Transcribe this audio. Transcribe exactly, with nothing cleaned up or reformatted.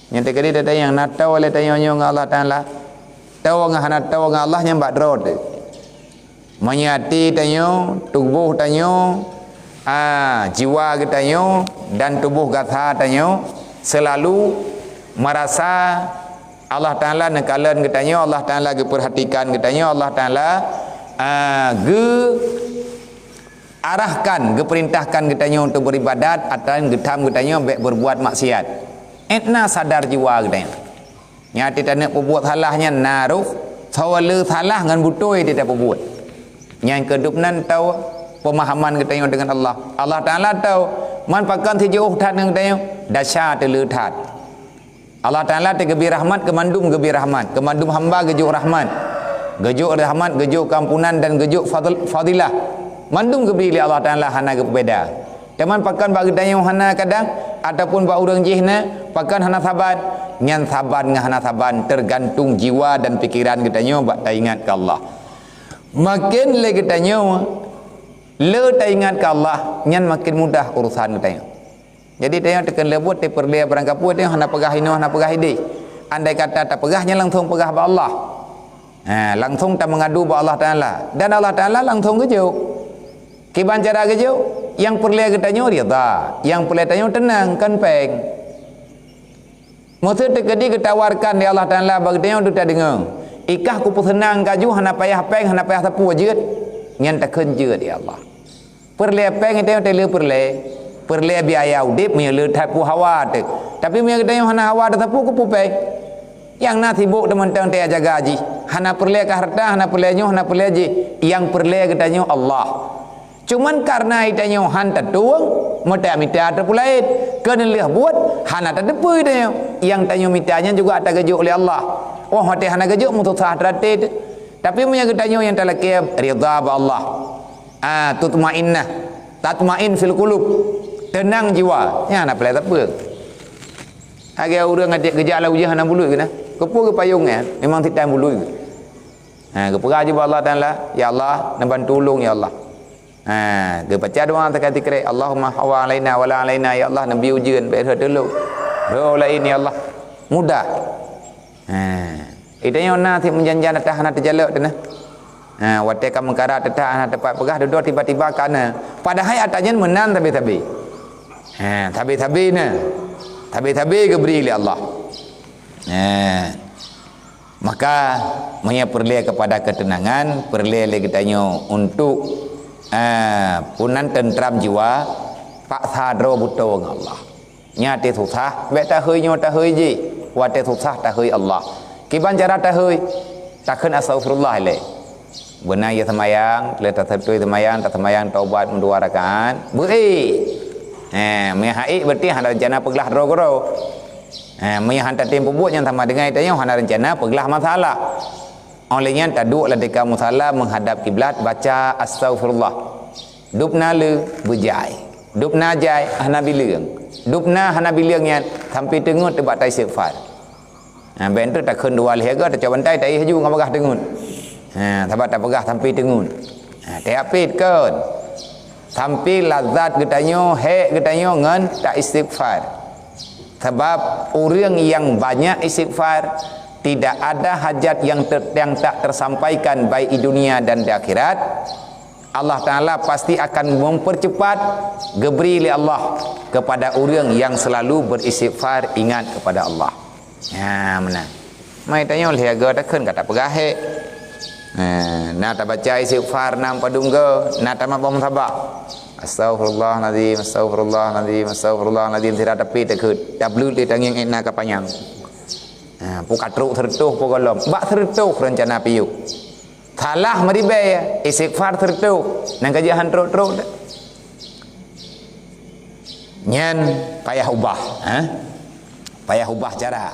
Nyang teukeudi teuh nyang na toe lé tanyoe nyoe ngon Allah Taala. Toe ngon hana toe ngon Allah nyan bak droe teuh. Meunyoe até tanyoe, tuboh tanyoe, a, jiwa geutanyoe dan tuboh gata tanyoe seulalu meurasa Allah Taala neukalon geutanyoe, Allah Taala geupeurhatikan geutanyoe, Allah Taala, a, geu arahkan, geupeurintahkan geutanyoe untuk beuribadat, atawa geutham geutanyoe bék beurbuat maksiat. Ék na sadar jiwa geutanyoe. Nyang até taneuk peubuet salah nyan na rôh, sawa le salah ngon beutôi até tapeubuet. Nyang keudeup nan toe peumahaman geutanyoe deungon Allah. Allah Taala toe, man pakon sijiôh that ngon geutanyoe, desya teuh le that. Allah Taala teuh geubri rahmat, keu mandum geubri rahmat, keu mandum hamba geujok rahmat. Geujok rahmat, geujok keuampunan dan geujok fadl-, fadilah. Mandum geubri lé Allah Taala, hana geupeubeda. Teuma pakon bak geutanyoe hana kadang, ataupun bak ureuëng jih na, pakon hana saban, nyan saban ngon hana saban teugantung jiwa dan pikeran geutanyoe bak taingat keu Allah. Maken lé geutanyoe le taingat keu Allah, nyan maken mudah urusan geutanyoe. Jadi, tanyoe teukeun leubuet, tapeureulée barangkapeue, tanyoe hana peugah inoe, hana peugah idéh. Andai kata tapeugah, nyan langsong peugah bak Allah. Ha, langsong tameungadu bak Allah Taala. Dan Allah Taala langsong geujok. Kiban cara geujok? Nyang peureulée geutanyoe ridha, nyang peureulée tanyoe teunang, kon péng. Meuseu teukeudi geutawarkan lé Allah Taala bak geutanyoe, deuh tadeungoe, "Ikah kupeuseunang kaju, hana payah péng, hana payah sapeue jeuet," nyan takheun jeuet, ya Allah. Peureulée péng, tanyoe teuh le peureulée. Peureulée biaya udeb meunyoe le that peue hawa teuh. Tapi meunyoe geutanyoe hana hawa teuh sapeue, keupeue péng? Nyang na sibok teumantong teuh jaga jih. Hana peureulée keu hareuta, hana peureulée nyoe, hana peureulée jih. Nyang peureulée geutanyoe Allah. Cuman kareuna geutanyoe han tatueng, meutamita teuh peue laén. Keuneulheueh buet, hana tateupeue tanyoe. Nyang tanyoe mita nyan juga tageujok lé Allah. Oh, watée hana geujok, meususah teuh até teuh. Tapi meunyoe geutanyoe nyang talakée ridha bak Allah. Ah, tutmainnah. Tatmain fil qulub. Teunang jiwa. Nyan na peulai sapeue. Lagée ureuëng até geujak lam ujeuen hana bulut keunan. Keupeue geupayong nyan? Memang sitan bulut. Ha, geupeugah jih bak Allah Taala, "Ya Allah, neubantu ulôn, ya Allah." Ha, geubaca doa teuka tikrek, "Allahumma hawa alaina wala alaina, ya Allah, neubi ujeuen, bék rhot ulôn. Rhot laén, ya Allah." Mudah. Ha. Geutanyoe na sit meujan-jan ata hana teujalok teuh na. Ha, watée ka meukarat ata hana teumpat peugah, dudoe tiba-tiba ka na. Padahai ata nyan meunan sabe-sabe. Ha, sabe-sabe na. Sabe-sabe geubri lé Allah. Ha. Maka, meunyoe peureulée keupada keuteunangan, peureulée lé geutanyoe untuk, eh, peunan teuntram jiwa, paksa droe beutoe ngon Allah. Nyan até susah, bék tahôi nyoe tahôi jih. Watée susah tahôi Allah. Kiban cara tahôi, takheun astaghfirullah ilée. Beuna ya seumayang, lé taseutuai seumayang, taseumayang taubat meudua rakaat. Beuék. Eh, meunyoe han ék berarti hana rencana peuglah droe keudroe. Eh, meunyoe han tatem peubuet nyang sama dengan tanyoe hana rencana peuglah masalah. Óh lheueh nyan taduek lam tika musala meuhadab kiblat, baca astaghfirullah. Dubna le beujai. Dubna jai hana bileueng. Dubna hana bileueng nyan sampai teungeut teubat taistighfar. Ha, bék enteuk takheun dua lhée go tacok bantai taéh laju ngon bagah teungeut. Ha, sabab tapeugah sampai teungeut. Ha, teuapit kon. Sampai lazat geutanyoe, hék geutanyoe ngon taistighfar. Sabab ureuëng nyang banyak istighfar, tidak ada hajat yang ter-, yang tak tersampaikan baik di dunia dan di akhirat. Allah Taala pasti akan mempercepat geubri lé Allah kepada ureuëng nyang selalu beristighfar, ingat kepada Allah. Ha, meunan. Mai tanyoe lhée go takheun ka tapeugah hék. Ha, na tabaca istighfar nam padum go, na tamah bom sabah. Astaghfirullahalazim, astaghfirullahalazim, astaghfirullahalazim, sira tapi takheun. Tableut lé tangieng ék na ka panyang. Ha, peu ka trok seureutôh peu gohlom. Bak seureutôh rencana piôh. Salah meuribée, istighfar seureutôh. Nang ka jeuet han trok-trok. Nyan payah ubah, ha? Payah ubah cara.